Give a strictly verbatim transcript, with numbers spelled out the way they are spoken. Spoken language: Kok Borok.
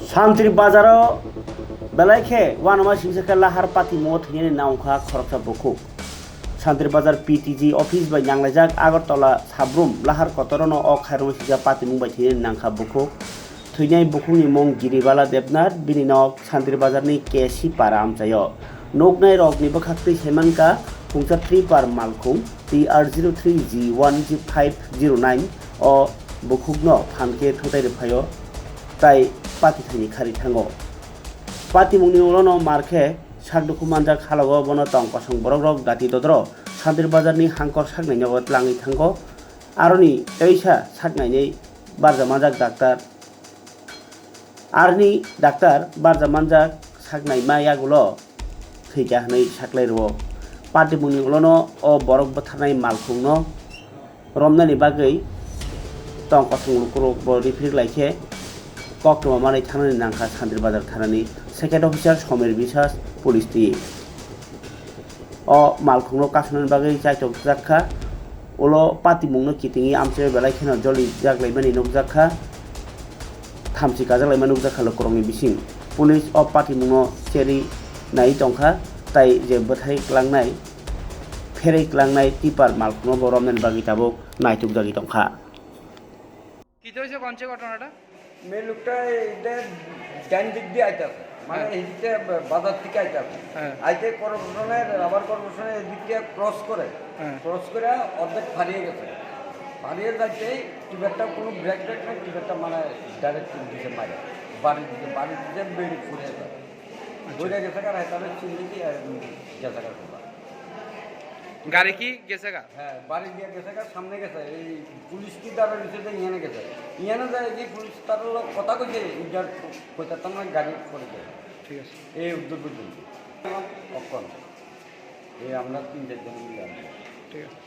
Santri Bazar o belai khe uanama singsa khe lahar patimungo thwinani nangkha khoroksa bukhuk. Santri Bazar P T G office bai nanglaijak Agartala Sabrum lahar kotorono o khairokma singsa patimung bai thwinani nangkha bukhuk. Thwinai bukhukni mung Giribala Debnath, bini nok Santri Bazarni K C Para amchaio. Nuknai rokni bwkhaktwi saimankha Pungsa Tripar Malkhung T R zero three G one five zero nine o bukhukno phankhe thutai rwphaio tai patithani khari thango. Patimungni ulono mar khe sak dukhu manjak halogo bono tong kosong borokrok dati dodro Santri Bazarni hangkor saknainogo tlangwi thango. Aroni teisa saknainwi barja manjak daktar. Aroni daktar barja manjak saknaima yagulo thwikha hwnwi saklai rwo. Patimungni ulono o borok bwtharnai malkhungno romnani bagwi tong kosong lukurok bo riphirik lai khe koktwma manwi thanani nangkha Santri Bazar thanani second officer Somer Biswas police twi. O malkhungno kasonani bagwi chaitok jak kha. Ulo patimungno kitingwi amchaio belai kheno joli jak laimani nukjak kha. Thamchi kajak laima nukjak kha lukurokni bising. Police o patimungno cheri nai tongkha, tai je bwthai klangnai, pherwi klangnai tipar malkhungno bo romnani bagwi tabuk naitukjagwi tongkha. কি হয়েছে, কোন সে ঘটনাটা? মেয়ে লোকটা এটা ডান দিক দিয়ে আইতাছে, মানে হ্যাঁ। এই দিক দিয়ে বা-, বাজার থেকে আইতাছে। হ্যাঁ। আইতে কর্পোরেশনের, রাবার কর্পোরেশনের এদিক দিয়ে ক্রস করে, হ্যাঁ। ক্রস করে অর্ধেক ফারিয়ে গেছে। ফারিয়ে যাইতেই টিপারটা কোনো ব্রেক ট্রেক নেই, টিপারটা মানে ডাইরেক্ট দিছে মারে। বাড়ি দিছে, বাড়ি দিছে, বেড়ি ফুরে যায়। আচ্ছা। ঘুরে গেছে কার, তাহলে চিনলে কি, আর, গেছে কার কোথাও। গাড়ি কি গেছে গা? হ্যাঁ, বাড়ি দিয়ে গেছে গা, সামনে গেছে, এই পুলিশ কি দাঁড়া রয়েছে যে ইয়ানে গেছে। ইয়ানে যায় যে পুলিশ তার লোক কথা কইছে, ইটার কইতা তো আমার গাড়ি পড়ে যায়। ঠিক আছে। এই উদ্যোগ পর্যন্ত। কখন? এই আমরা তিন চারজন মিলে আনছি। ঠিক আছে।